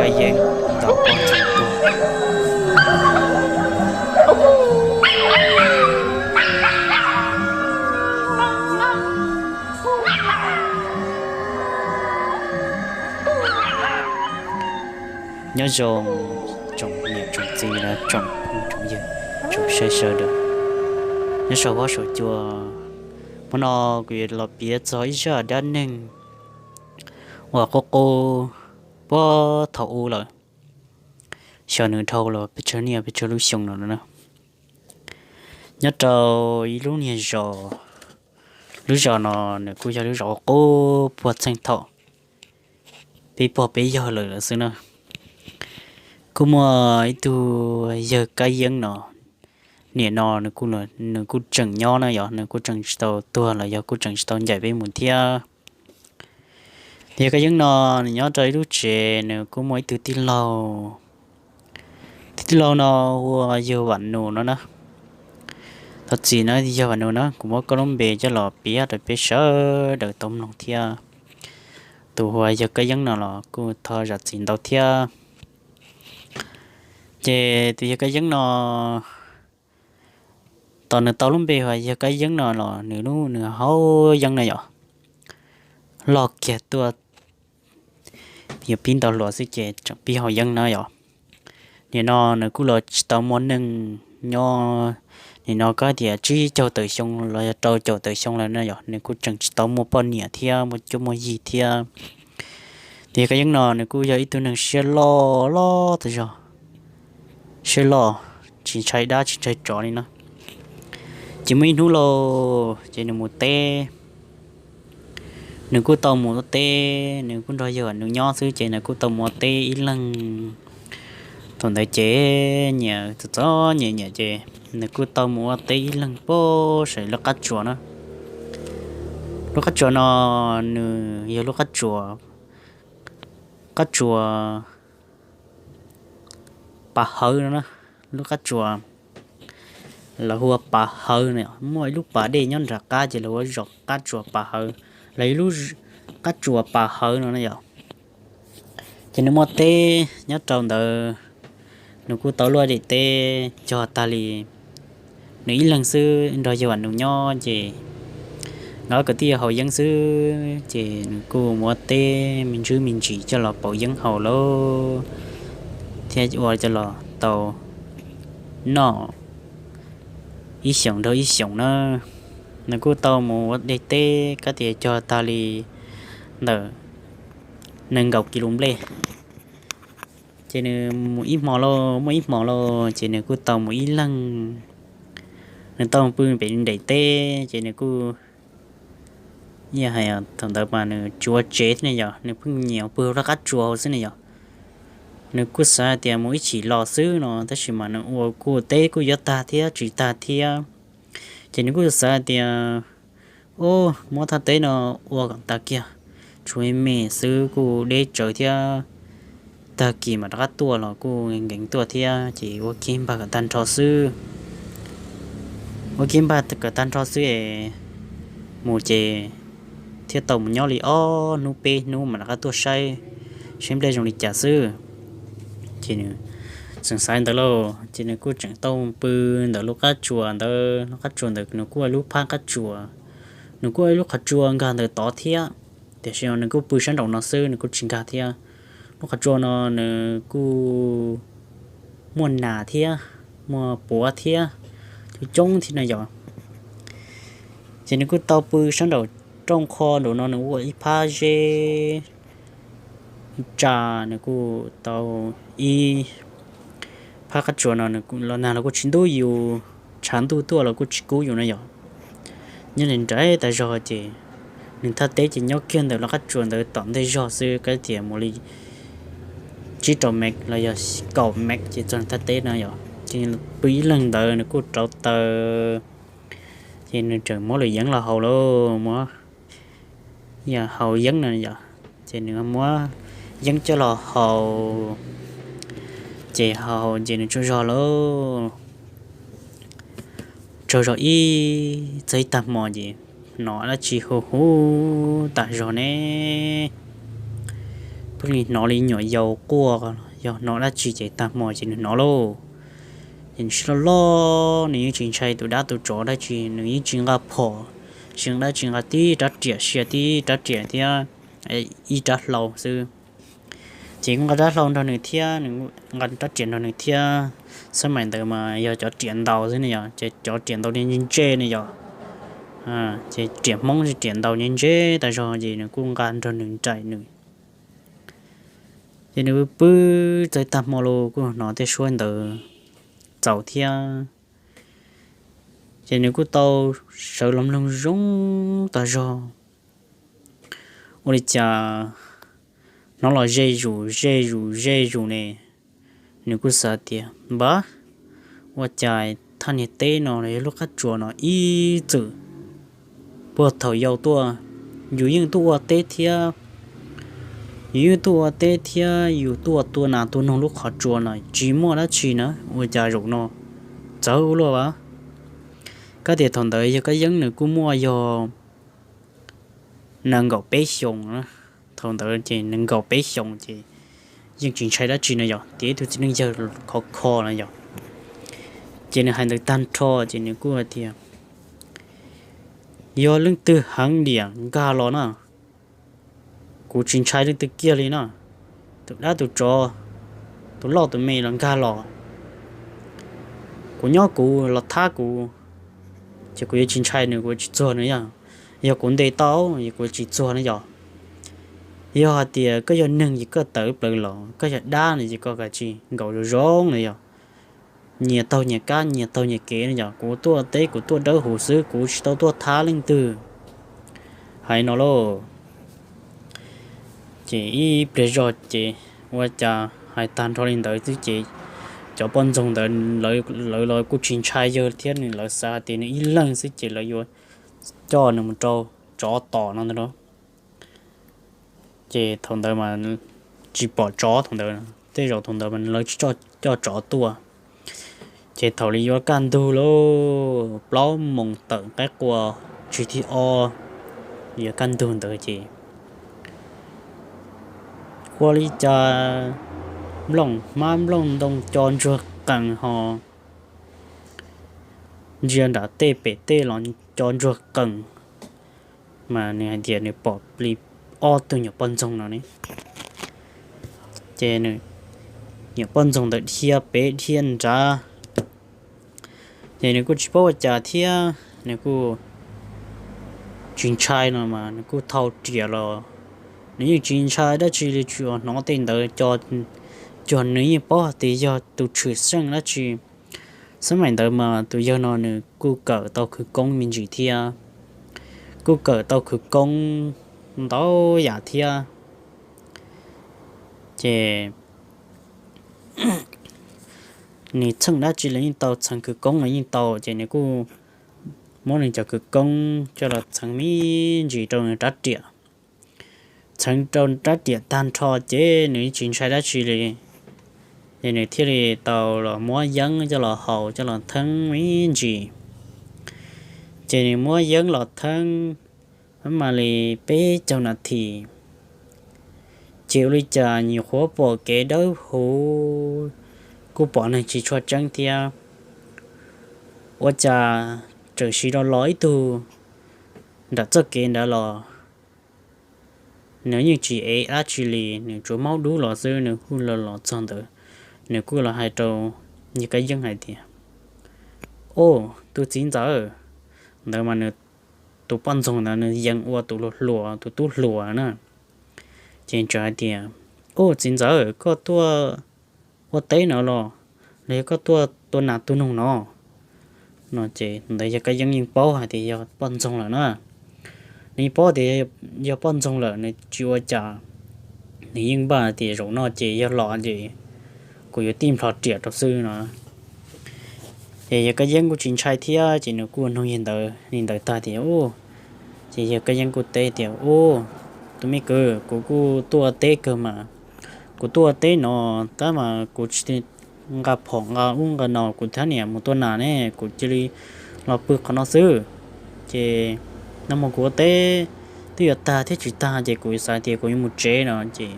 Kab yeeb nto poj ntxoog tuag. Nyob zoo tsoom niam tsoom txiv, tsoom phooj tsoom ywg, tsoom saib sawv daws nyob saum huab saum cua. Hmo no kuv yuav los piav txog ib zaj dab neeg uas qub qub puag thaum ub lawm, xyov nws dhau los pes tsawg niaj pes tsawg lub xyoo no na. Nyob rau ib lub niag zos, lub zos no nws kuj yog lub zos qub puag txheej thaum peb pog peb yawg lawm lawm xwb na. Kuj muaj ib tug yawg Kab Yeeb no, nim no nws kuj tseem nyob na yog nws kuj tseem tsis tau tuag los yog kuj tseem tsis tau ncaim peb mus thiab. Yawg Kab Yeeb no nws nyob rau ib lub tsev, nws kuj muaj ib tug tij laug. Tus tij laug no hu ua yawg Vam Nus no na. Thov txim na yawg Vam Nus na, kuv muab koj lub npe coj los piav rau peb sawv daws tau mloog thiab. Tus hu ua yawg Kab Yeeb no los kuj thov zam txim ntau thiab. Ces tus yawg Kab Yeeb no, tos nws tau lub npe hu ua yawg Kab Yeeb no los nws lub nws haus yeeb na yom, loj kiag tuaj, yuav pib ntaus hluas xwb ces tseem pib haus yeeb na yom. Nim no nws kuj los tsis tau muaj neej nyob, nim no koj tias tsib caug tawm xyoo los yog rau caum tawm xyoo lawm na yom, nws kuj tseem tsis tau muaj poj niam thiab muaj cuab muaj yig thiab. Tus yawg Kab Yeeb no nws kuj yog ib tug neeg siab loj loj tas zog, siab loj, tsis ntshai dab tsis ntshai tsov li no. Ces muaj ib hnub lauj, ces nws mus teb, nws kuj tau mus ua teb, nws kuj nrog yawg Vam Nus nyob xwb ces nws kuj tau mus ua teb ib leeg. Thaum ntawd ces nyiam txom txom nyem nyem ces nws kuj tau mus ua teb ib leeg puag saum lub qab tsuas na. Lub qab tsuas no nws yog lub qab tsuas, qab tsuas Pas Hawv no na. Lub qab tsuas lawv hu ua Pas Hawv no, muaj ib lub pas dej nyob nram qab ces lawv hu ua zos qab tsuas Pas Hawv, los yog lub qab tsuas Pas Hawv no na yom. Ces nws muaj teb nyob rau ntawd, nws kuj tau luaj daim teb cog tag li. Nws ib leeg xwb nrog yawg Vam Nus nyob ces nkawd kwv tij haus yeeb xwb ces nws kuj mus ua teb me ntsis me ntsis coj los pauv yeeb haus lauj, thiab ua coj los tau noj ib xyoos dhau ib xyoos na. Nws kuj tau mus ua daim teb kab tias cog tag li ntawm nees nkaum kis lus nplej. Ces nws mus ib hmo lauj, muaj ib hmo lauj, ces nws kuj tau mus ib leeg. Nws tau mus pw pem nram teb ces nws kuj, yog hais thaum ntawd mas nws tsis ua tsev thiab ne yom, nws pheej nyiam pw lub qab tsuas hauv xwb ne yom. Nws kuj xav hais tias mus ib chim los xwb no, tab sis mas nws ua kuj teb kuj yuav tag thiab tsis tag thiab. Ces nws kuj xav hais tias, ub, muab thaj teb no ua kom tag kiag, tshuav me me xwb kuj deb tsawv thiab. Tag kis mam rov qab tuaj los kuj nkees tuaj thiab, ces ua kiag npag kom tag nrho xwb. Ua kiag npag kom tag nrho xwb es mus ces thiaj tau mus nyob li ob hnub peb hnub mam rov qab tuaj saib, saib nplej zoo li cas xwb. Ces nws tseem xav ntawd lauj, ces nws kuj tseem tau pw ntawm lub qab tsuas ntawd. Lub qab tsuas ntawd nws kuj ua lub phab qab tsuas, nws kuj ua ib lub qhov tsua nkag ntawm tod thiab, tiam sis nws kuj pw sab nraum no xwb nws kuj tsis nkag thiab. Lub qhov tsua no nws kuj muaj nas thiab, muaj puav thiab, coob coob thiab no yom. Ces nws kuj tau pw sab nraum rooj qho nraum no nws ua ib phab zeb tsa, nws kuj tau ib phab qab tsuas no los nag los kuj tsis ntub yus, tshav ntuj tuaj los kuj tsis kub yus no yom. Nyob li nraiv tas zog ces nws thaj teb ces nyob kiag ntawm lub qab tsuas ntawd tom ntej zog xwb, kab tias mus li tsib rau mev los yog kaum mev ces txog thaj teb no yom. Ces pw ib leeg ntawd nws kuj rauv taws, ces nws tseem muab lwm yeeb los haus lauj, muab yog haus yeeb no yom. Ces nws muab yeeb coj los haus, ces haus ces nws tsaug zog lauj. Tsaug zog ib txog ib tag hmo ces hnov dab tsi hu hu tas zog ne. Nws hnov li nyuam yaus quaj, yog hnov dab tsi ces tag hmo ces nws hnov lauj. Ces nws siab loj loj, nws yeej tsis ntshai tus dab tus tsov dab tsi, nws yeej tsis nqa phom, tsis nqa dab tsi, nqa tib rab riam, sia tib rab riam thiab ib rab hlau xwb. Ces kuj nqa rab hlau nrog nws thiab, nqa rab riam nrog nws thiab. Xab maim ntawd mas yog cov riam ntaus xwb ne yom, ces cov riam ntaus ntse ntse ne yom. Ces riam Hmoob, riam ntaus ntse ntse tas zog ces nws kuj nqa nrog nws nraim nws. Ces nws pw txog tag hmo los kuj hnov tej suab ntawd txaus thiab. Ces nws kuj tau sawv los mloog zoo tas zog, ua li cas hnov los ze zus ze zus ze zus ne. Nws kuj xav tias, npab, ua cas thaj niag teb no los yog lub qab tsuas no ib txwm puag thaum yau tuaj, yus yeej tuaj ua teb thiab, yus yeej tuaj ua teb thiab yus tuaj tua nas tua noog lub qhov tsua no tsis muaj dab tsi na, ua cas zaum no txawv ua luaj as. Kab tias thaum ntawd yawg Kab Yeeb nws kuj muaj yog nees nkaum peb xyoos. Thaum ntawd ces nees nkaum peb xyoos ces yeej tsis ntshai dab tsi no yog tias ib tug txiv neej yawg khov kho no yog. Ces nws hais ntawd tag nrho ces nws kuj hais tias, yog leej twg heev diam nkag los na, kuv tsis ntshai leej twg kiag li na. Tus dab tus tsov, tus loj tus me los nkag los, kuv nyob kuv los thab kuv, ces kuv yuav tsis ntshai nws, kuv tsis txuag nws yog. Yog kuv ntes tau es kuv tsis txuag na yog. Yog hais tias koj yog neeg ces koj tawm plaws los, koj yog dab no ces koj kav tsij nkaum zoo zoo no yog. Nyias taug nyias kab, nyias taug nyias kev no yog. Kuv tuaj teb kuv tuaj dawb huv xwb, kuv tsis tau tuaj thab leej twg. Hais no lauj. Ces ib pliag zog ces ua cas hais tag nrho li ntawd xwb ces cov poj ntxoog ntawd lawv los kuj tsis ntshai yawg thiab, nws lawv xav tias nws ib leeg xwb ces lawv yuav coj nws mus rau tsov tom no ntag lauj. Ces thaum ntawd mas tsis pom tsov thaum ntawd, tej zaum thaum ntawd mas lawv tsis coj tsov tuaj. Ces thaum li yuav kaj ntug lauj, plaub moos tawm qaib qua tsig thib ob, yuav kaj ntug ntawd ces ua li cas nplooj hmab nplooj ntoo co ntsuag qees ho ntsia nram tej pem tej los co ntsuag qees. Mas nws hais tias nws pom li ob tug nyuam poj ntxoog no ne. Ces nws, nyuam poj ntxoog ntawd dhia pem dhia nrad. Ces nws kuj tsis paub ua cas thiab, nws kuj tsis ntshai no mas nws kuj thau riam los, nws yeej tsis ntshai dab tsi li, tsuas hnov tej ntawd co cuag nws yeej paub hais tias yog tus tshwm seej dab tsi. Xab maim ntawd mas tus yawg no nws kuj kawm tau khawv koob me ntsis thiab, kuj kawm tau khawv koob ntau yam thiab. Ces nws txheej dab tsi los yeej tau, txheev khawv koob los yeej tau, ces nws kuj muab nws cov khawv koob coj los txheev me ntsis rau nws rab riam. Txheev rau rab riam tag nrho ces nws tsis ntshai dab tsi li. Ces nws thiaj li tau los muab yeeb coj los haus coj los theeb me ntsis. Ces nws muab yeeb los theeb mam li peb caug nas this, ces ua li cas nyuam qhuav pom kev dawb huv, kuj pom neeg tsis tshua tseeb thiab. Ua cas txawm siv rau los ib tug nram txoj kev ntawd los, nws yeej tsis ev dab tsi li, nws tsuas maub dub los xwb. Nws kuj los los txog ntawd, nws kuj los hais rau yawg Kab Yeeb hais tias, Au, tus txiv ntxawm, ntawd mas nws tus poj ntxoog ntawd nws yees ua tus hluas, tus tub hluas na. Ces txawm hais tias, Au txiv ntxawm, koj tuaj ua teb no los, los yog koj tuaj tua nas tua noog no? No ces ntawd yawg Kab Yeeb yeej paub hais tias yog poj ntxoog lawm na. Nws yeej paub tias yog poj ntxoog lawm nws tsis ua cas, nws yeej npaj tias zaum no ces yog los ces kuv yuav tij nplho riam rau xwb no. Ces yawg Kab Yeeb kuj tsis ntshai thiab ces nws kuj ua noog yawg ntawd li ntawd tag tias, Ces yawg Kab Yeeb kuj teb tias, Au, tus me kwv, kuv kuj tuaj teb kawg mas, kuv tuaj teb no tab mas kuv tsis nqa phom nqa ub nqa no, kuv thiab niam mus tua nas ne, kuv cia li los pw qhov no xwb. Ces nag hmo kuv ua teb twb yuav tag thiab tsis tag ces kuv xav tias kuv yuav mus tsev no ces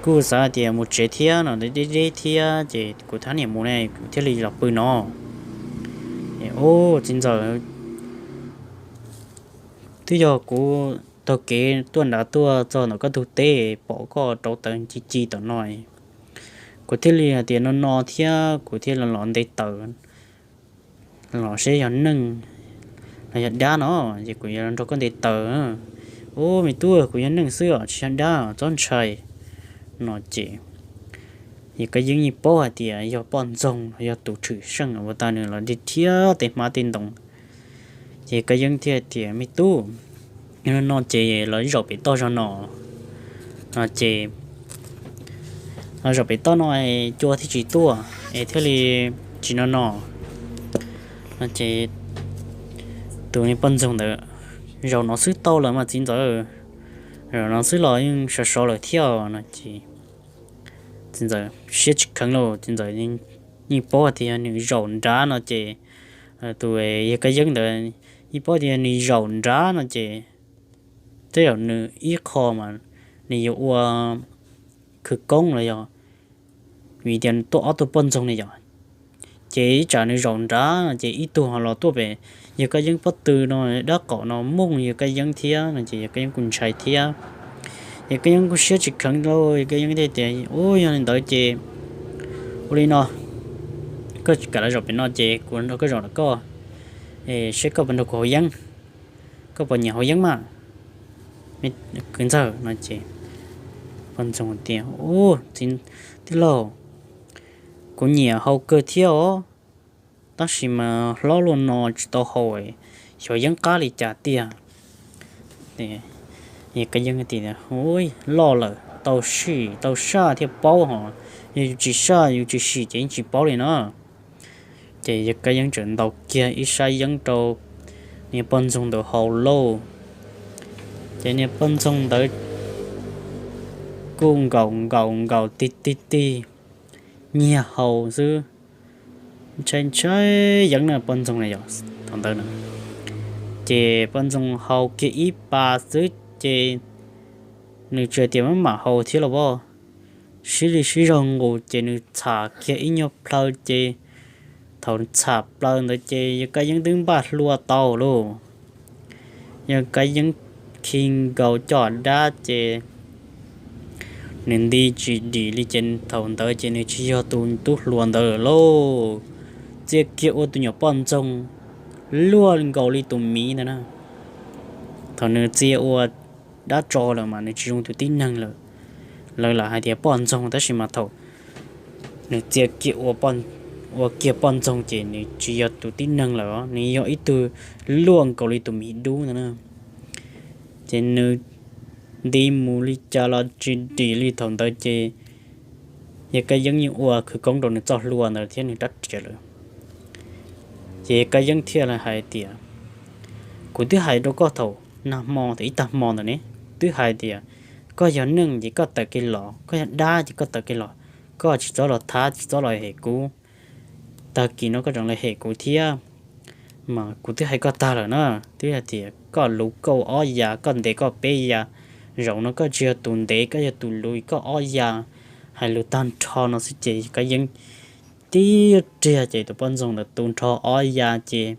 kuj xav hais tias mus tsev thiab no, deb deb thiab ces kuv thab niam mus ne, kuv thiaj li los pw no. Ub, txiv ntxawm, twb yog kuv taug kev tuaj nrad tuaj txog ntawm koj ntug teb pom koj rauv taws ci ci tom no, kuv thiaj li hais tias no no thiab kuv thiaj li los nte taws los seb yog neeg los yog dab no, ces kuv yuav nrog koj nte taws. Ub, me tub, kuv yog neeg xwb os, tsis yog dab, txhob ntshai no ces, ces Kab Yeeb yeej paub hais tias yog poj ntxoog los yog tus tshwm seej uas tas nws los dhia thiab tej hmab tej ntoo. Ces Kab Yeeb thiaj tias me tub, no no ces los zaum pem toj zog no, no ces los zaum pem toj no cua thiaj tsis tuaj es thiaj li tsis no no. No ces tus niag poj ntxoog ntawd, zaum no xwb tau lawm mas txiv ntxawm, zaum no xwb los yeej sov sov lawm thiab no ces txiv ntxawm siab tsis kheev lauj, txiv ntxawm yeej paub tias yog nws zaum nrad no ces, tus yawg Kab Yeeb ntawd yeej paub tias yog nws zaum nrad no ces tej zaum nws ib qho mas nws yuav ua khawv koob los yog vim tias tuaj ob tug poj ntxoog ne yom, ces ib tsam nws zaum nrad no ces ib tug ho los tuaj pem yawg Kab Yeeb pob tw no, dab qaum no mooj yawg Kab Yeeb thiab no ces yawg Kab Yeeb kuj ntshai thiab. Yawg Kab Yeeb kuj siab tsis kheev lauj, yawg Kab Yeeb thiaj tias ub, yog li ntawd ces ua li no, koj kam los zaum pem no ces kuv nrog koj zaum ntawm koj, seb koj puas nrog kuv haus yeeb, koj puas nyiam haus yeeb mas, kwv ntxawg no ces poj ntxoog tias ub, tij laug, kuv nyiam haus kawg thiab os, tab sis mas hlob luaj no tsis tau haus, xyov yeeb qab li cas tiag. Yawg Kab Yeeb tias loj lawm, tau sim tau saj thiaj paub hos, yog yus tsis saj yus tsis sim ces yeej tsis paub li no. Ces yawg Kab Yeeb txawm ntaus kiag ib sab yeeb rau niag poj ntxoog ntawd haus lauj. Ces niag poj ntxoog ntawd kuj nkaum nkaus nkaus tig tig tig, nyiag haus xwb, ntshai ntshai yeeb na poj ntxoog na yom. Thaum ntawd na ces poj ntxoog haus kiag ib pas xwb ces nws tsuas tias maj mam haus thiab los as, sib li sib zog nqus ces nws txham kiag ib nyuag plhaw ces thaum txham plaws ntawd ces yawg Kab Yeeb twb npaj hlua tau lauj. Yawg Kab Yeeb khi nkaus coj dab ces nws nti tsis dim li ces thaum ntawd ces nws tsis yog tus tub hluas ntawd lawm lauj. Txia kiag ua tus nyuam poj ntxoog luaj nkaus li tus miv ntawd na. Thaum nws txia ua dab tso lawm mas nws tsis zoo tus tib neeg lawm. Lawv lam hais tias poj ntxoog tab sis mas thaum nws txia kiag ua kiag poj ntxoog ces nws tsis yog tus tib neeg lawm, nws yog ib tug luaj nkaus li tus miv dub ntawd na. Ces nws nti mus li cas los tsis dim li thaum ntawd ces yawg Kab Yeeb yeej ua khawv koob rau nws txoj hlua ntawd thiab nws rab riam lawm. Ces yawg Kab Yeeb thiaj li hais tias kuv twb hais rau koj thaum nag hmo thaum ib tag hmo ntawd ne, twb hais tias koj yog neeg ces koj tawm kev los, koj yog dab ces koj tawm kev los, koj tsis txhob los thab tsis txhob los hem kuv. Tag kis no koj tseem los hem kuv thiab, mas kuv twb hais koj tag lawm na, twb hais tias koj luv koj ob ya, koj ntev koj peb ya, zaum no koj tsis yog tus ntev, koj yog tus luv, koj ob ya. Hais lus tag nrho no xwb ces Kab Yeeb tib riag ces tus poj ntxoog ntawd tu nrho ob ya ces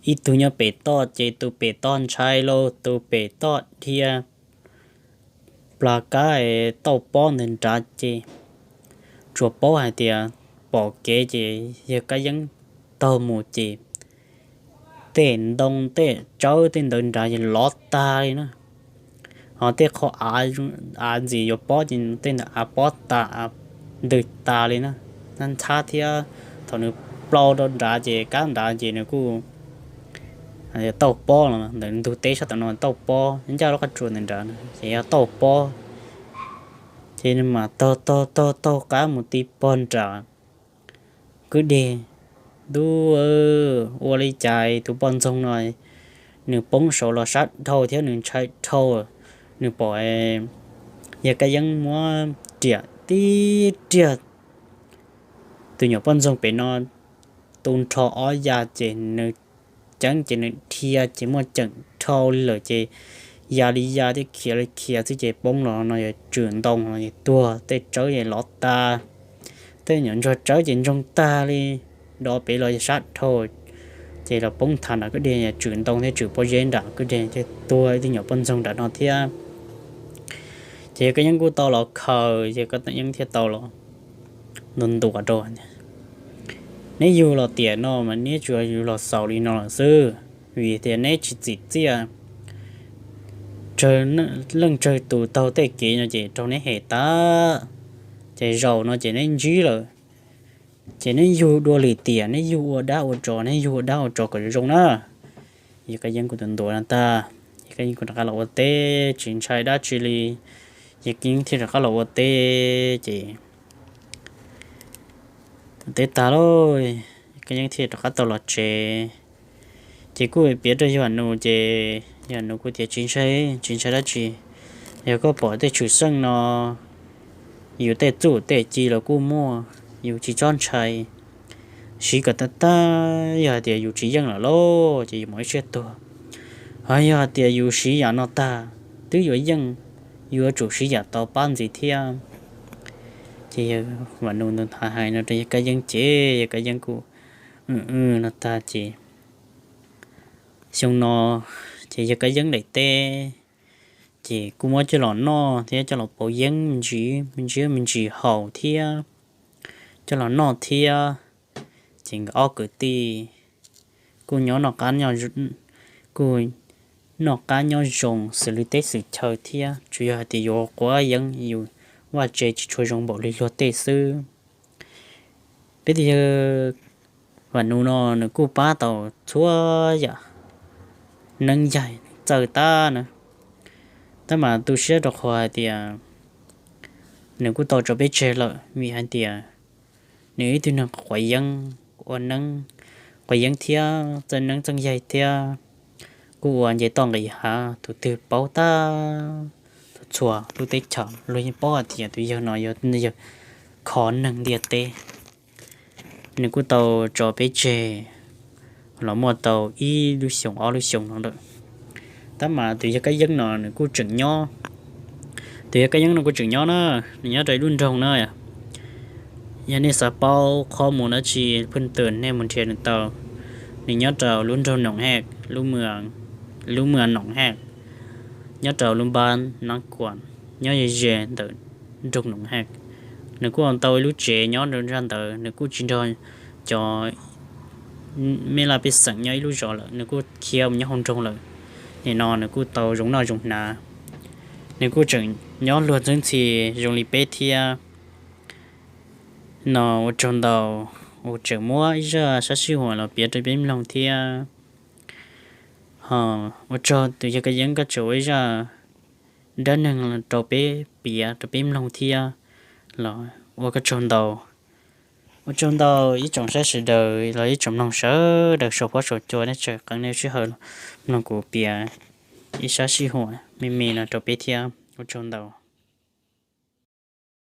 ib tug nyob pem toj ces tus pem toj ntshai lauj, tus pem toj dhia plas kab tauj pob ntawd nrad ces tsuas paub hais tias pom kev ces yawg Kab Yeeb taug mus ces tej ntoo tej tsawb tej ntawd nrad ces lov tag li na. Ho tej qhov av ntxim yuav pob ces tej ntawd av pob tas, ntws tas li na, ntxhab thiab. Thaum nws plau rau nrad ces kab nrad ces nws kuj tauj pob los ntawm ntug teb sab tom no tauj pob ncaj lub qab tsua ntawm nrad ces yog tauj pob. Ces nws mam taug taug taug taug qab mus ti pog nram kwj deg. Ntuj, ua li cas tus poj ntxoog no nws poob saud los sab dhau thiab nws ntshai dhau. Nws pom yawg Kab Yeeb muab riam tib riag tus nyuam poj ntxoog pem no tu nrho ob ya ces nws ceeb ces nws dhia ces muaj ceem dhau li lawm ces ya li ya thiab khiav li khiav xwb ces poob los no yog tswm ntoo los es tuag, tej tsawb es lov tas, tej nyuam ntsuag tsawb ces ntsoog tag li, dov pem los yog sab dhau, ces los poob thav nram kwj deg, yog tswm ntoo thiab tswm pob zeb nram kwj deg thiab tuag ib tug nyuam poj ntxoog nram no thiab. Ces yawg Kab Yeeb kuj tau los khaws, yawg Kab Yeeb thiaj tau los ntuas ntuas rau, neb yug los tiam no mas neb tsuas yug los xaus li no lawm xwb, vim tias neb tsis txim txiaj leej tsawg tus taug tej kev no ces raug neb hem tas, ces zaum no ces neb ntsib lawm, ces neb yug dua lwm tiam, neb yug ua dab ua tsov, neb yug ua dab ua tsov kom zoo na. Yawg Kab Yeeb kuj ntuas ntuas no tag, yawg Kab Yeeb kuj rov qab los ua teb tsis ntshai dab tsi li. Yawg Kab Yeeb thiaj rov qab los ua teb ces teb tag lauj, Kab Yeeb thiaj rov qab tau los tsev. Ces kuj piav rau yawg Vam Nus ces yawg Vam Nus kuj tias tsis ntshai, tsis ntshai dab tsi. Yog koj pom tej tshwm sim no, yus tej txuj tej ci los kuj muaj, yus tsis txhob ntshai. Siv kom tag tag, yog hais tias yus tsis yeej lawm lauj ces yus mam ib siab tuag. Ho yog hais tias yus siv yam no tag, twb yuav yeej, yuav tsum siv yam tau pab ntxiv thiab. Ces yawg Vam Nus nws tham hais no rau yawg Kab Yeeb ces yawg Kab Yeeb kuj w w no tag ces xyoo no ces yawg Kab Yeeb daim teb ces kuj muab coj los noj thiab coj los pauv yeeb me ntsis me ntsis haus thiab coj los noj thiab. Ces nkawd ob kwv tij kuj nyob noj qab, kuj noj qab nyob zoo xws li teb xws chaw thiab, tsuas yog hais tias yuav quav yeeb yus vaj tse tsis tshua zoo npaum li luag tej xwb. Peb tus yawg Vam Nus no nws kuj pab tau txhua yam neeb yaig txawj tab na, tab mas tu siab rau qhov hais tias nws kuj tau tso peb tseg lawm vim hais tias nws ib tug neeg quav yeeb, ua neeb quav yeeb thiab txawj neeb txawj yaig thiab, kuj ua nce toj nqis hav, tus twg paub tab, txhua lub teb chaws luag yeej paub hais tias tus yawg no yog yawg kho neeg ntiaj teb. Nws kuj tau tso peb tseg los muaj tau ib lub xyoos ob lub xyoos no lawm, tab mas tus yawg Kab Yeeb no nws kuj tseem nyob. Tus yawg Kab Yeeb no kuj tseem nyob na, nws nyob rau ib lub nroog na. Yog nej xav paub qhov mus dab tsi phwj twm nej mus nrhiav nws tau. Nws nyob rau lub nroog Noom Hej, lub mwas Noom Hej, nyob rau lub npab Nab Kuam, nyob ze ze ntawm nroog Noom Hej. Nws kuj tau ib lub tsev nyob rau nram ntawd, nws kuj tsis nrog cov me laj pej xeem nyob ib lub zos lawm, nws kuj khiav mus nyob hauv nroog lawm. Nim no nws kuj tau zoo noj zoo hnav, nws kuj tseem nyob luag ntxhi zoo li peb thiab. No ua tsaug ntau uas tseem muab ib zaj sab sij huam los piav rau peb mloog thiab. Ho ua tsaug tus yawg Kab Yeeb koj tseem ua ib zaj dab neeg rau peb piav rau peb mloog thiab los ua koj tsaug ntau. Ua tsaug ntau ib tsoom saib sawv daws los ib tsoom mloog sawv daws saum huab saum cua nej tseem qee nej sij hawm los mloog kuv piav ib sab sij huam me me no rau peb thiab. Ua tsaug ntau.